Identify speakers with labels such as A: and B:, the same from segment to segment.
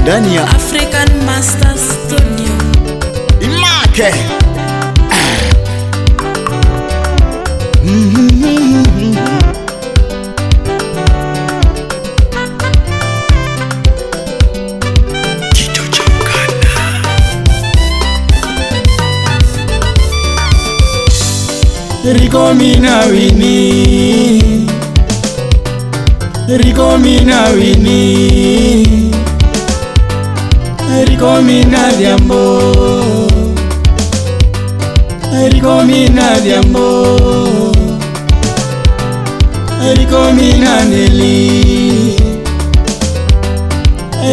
A: Ndani ya
B: African Master Studio.
A: Imake.
C: Rico mina wini, Rico mina wini, Rico mina diambo, Rico mina diambo, Rico mina Nelly,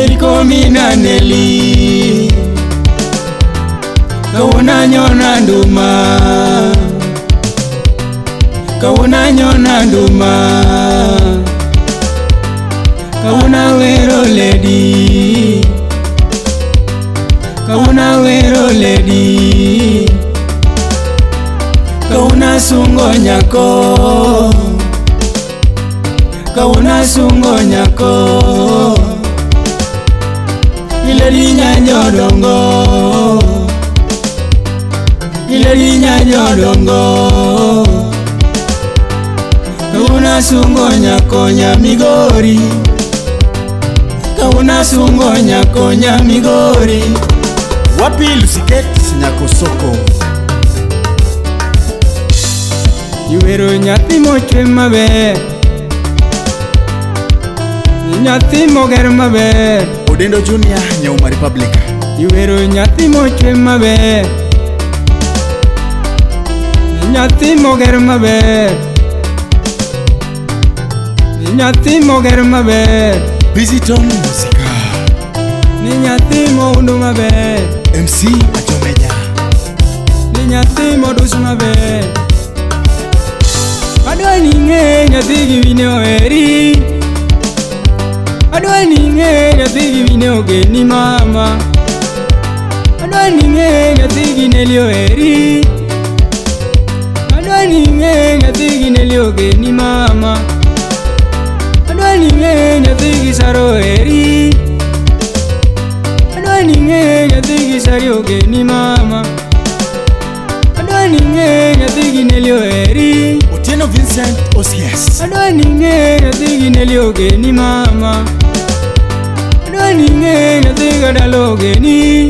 C: Rico mina Nelly, Kauna nyona nduma, Kauna nyona nduma, Kauna wero lady, Kauna wero lady, Kauna sungo nyako, Kauna sungo nyako, Ileli nyanyo dongo, Ileli nyanyo dongo, Kauna sungo nyako nyamigori, Kauna sungo nyako nyamigori.
A: Wapi Lusiket Nyakosoko?
C: Iwero nyathi mochwe maber, nyathi moger maber.
A: Odendo Junior Nyauma Republic.
C: Iwero nyathi mochwe maber, nyathi moger maber, nyathi moger maber.
A: Visiton Musika.
C: Ni nyathi moundo maber,
A: MC Achomeja.
C: Ni nyathi modus maber. Adwa ni ng'e nyathi gi mine oheri, Adwa ni ng'e nyathi gi mine ogeni mama, Adwa ni ng'e nyathi gi Nelly oheri, Adwa ni ng'e nyathi gi Nelly ogeni mama, Adwa ni ng'e nyathi gi Saro oheri, Adwa ni ng'e nyathi gi Sari ogeni mama, Adwa ni ng'e nyathi gi Nelly oheri.
A: Otieno Vincent Osies.
C: Adwa ni ng'e nyathi gi Nelly ogeni mama, Adwa ni ng'e nyathi gadalo ogeni,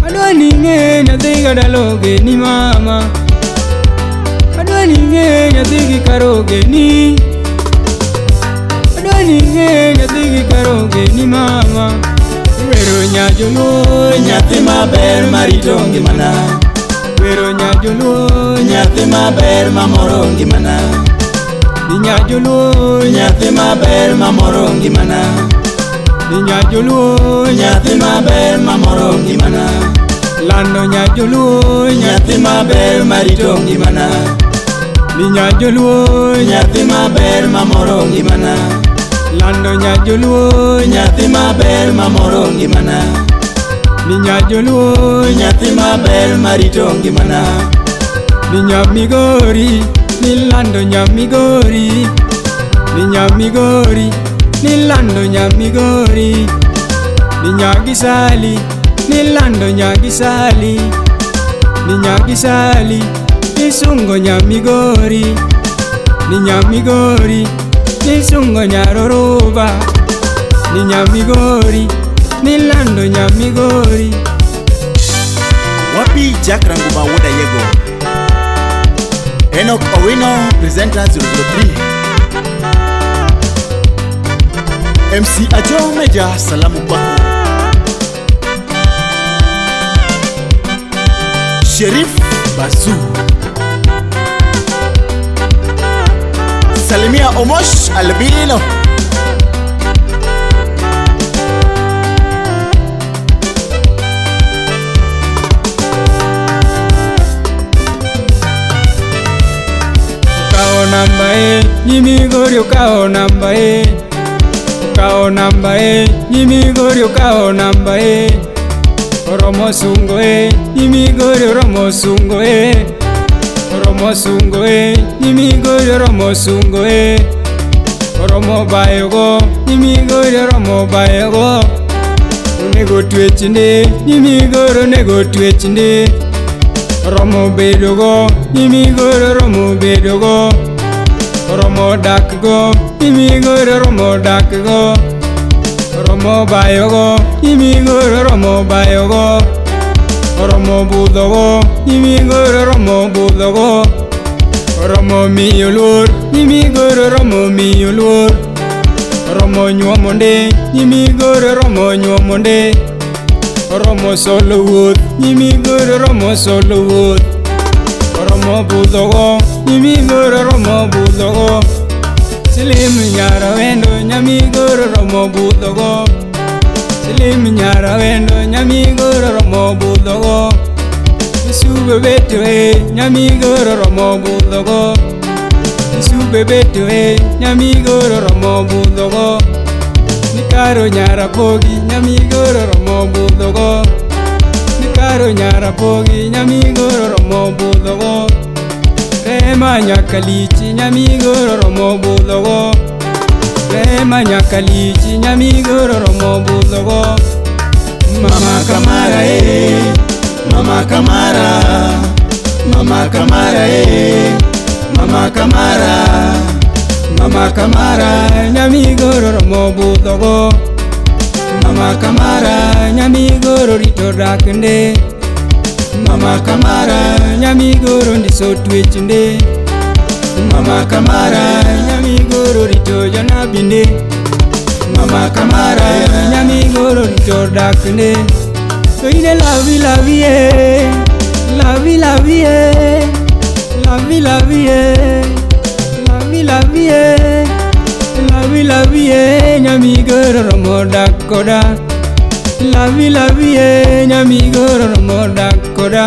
C: Adwa ni ng'e nyathi gadalo ogeni mama, Adwa ni ng'e nyathi gi Karo ogeni, Adwa ni ng'e nyathi gi Karo ogeni mama. Wero nyajoluo
A: nyathi maber marito ngimana,
C: Wero nyajoluo
A: nyathi maber mamoro ngimana,
C: Nyajoluo
A: nyathi maber mamoro ngimana,
C: Nyajoluo
A: nyathi maber mamoro ngimana,
C: Lando nyajoluo
A: nyathi maber marito ngimana,
C: Nyajoluo
A: nyathi maber mamoro ngimana,
C: Lando nyajoluo
A: nyathi maber mamoro ngimana,
C: Nyajoluo
A: nyathi maber marito ngimana,
C: Nyamigori nilando nyamigori, Nyamigori nilando nyamigori, Nyagisali nilando nyagisali, Nyagisali nisungo nyamigori, Nyamigori nisungo nyaroroba, Nyamigori nilando nyamigori.
A: Wapi Jack Ranguma Woda Yego? Enoch Owino presenter 003. MC Achomeja salamu kwako. Sheriff Bazu. Salimia Omosh Albino.
C: Ukao namba e, nyimigori ukao namba e, Ukao namba e, nyimigori ukao namba e, Oromo sungo e, nyimigori oromo sungo e, Oromo sungo e, nyimigori oromo sungo e, Oromo bayogo nyimigori oromo bayogo onego twech ndi nyimigori onego twech ndi oromo bedogo nyimigori oromo bedogo oromo dakgo nyimigori oromo dakgo oromo bayogo nyimigori oromo bayogo oromo budhogo nyimigori oromo budhogo oromo miyo luor nyimigori oromo miyo luor oromo nyuomo ndi nyimigori oromo nyuomo ndi oromo solo wuoth nyimigori oromo solo wuoth oromo budhogo nyimigori oromo budhogo Silim nyara wendo nyamigori oromo budhogo Silim nyara wendo nyamigori oromo budhogo Isube beto e nyamigori oromo budhogo Isube beto e nyamigori oromo budhogo Nikaro nyara pogi nyamigori oromo budhogo Nikaro nyara pogi nyamigori oromo budhogo Rema nyakalichi nyamigori oromo budhogo Rema nyakalichi nyamigori oromo budhogo
A: Mama Kamara eh, Mama Kamara, Mama Kamara eh, Mama Kamara,
C: Mama Kamara nyamigori oromo budhogo Mama Kamara nyamigori rito dak ndi Mama Kamara nyamigori ndiso twech ndi Mama Kamara nyamigori rito jonabi ndi
A: Mama Kamara
C: nyamigori rito dak ndi To ine lavi lavi e lavi lavi e lavi lavi e lavi lavi e lavi lavi e nyamigori oromo dak koda Lavi lavi e nyamigori oromo dak koda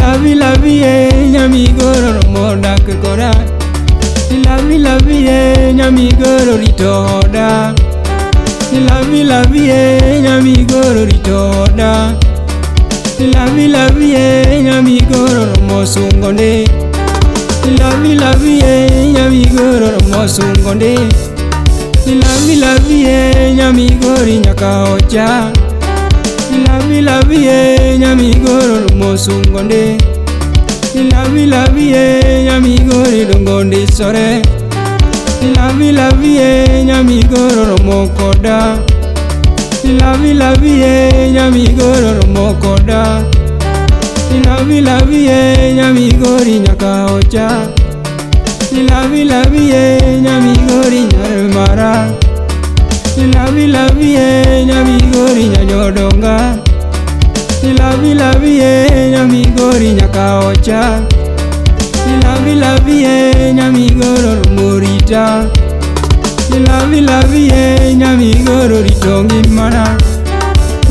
C: Lavi lavi e nyamigori oromo dak koda Lavi lavi e nyamigori rito oda Lavi lavi e nyamigori rito oda Lavi lavi e nyamigori oromo sungo ndi Lavi lavi e nyamigori oromo sungo ndi Lavi lavi e nyamigori nyaka ocha Lavi lavi e nyamigori oromo sungo ndi Lavi lavi e nyamigori dongo ndisore Lavi lavi e nyamigori oromo koda Lavi lavi e nyamigori oromo koda Lavi lavi e nyamigori nyaka ocha Lavi lavi e nyamigori nyar mara Lavi lavi e nyamigori nyanyodonga Lavi lavi e nyamigori nyaka ocha Lavi lavi e nyamigori oromo rita Lavi lavi e nyamigori rito ngimana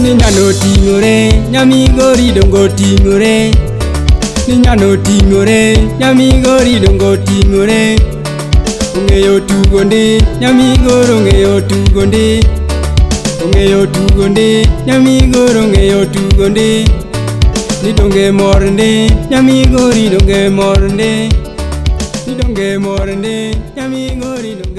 C: Ni nyano ting'ore nyamigori dongo ting'ore Ni nyano ting'ore nyamigori dongo ting'ore Ong'eyo tugo ndi nyamigori ong'eyo tugo ndi Ong'eyo tugo ndi nyamigori ong'eyo tugo ndi Ni donge mor ndi nyamigori donge mor ndi Ni donge mor ndi nyamigori donge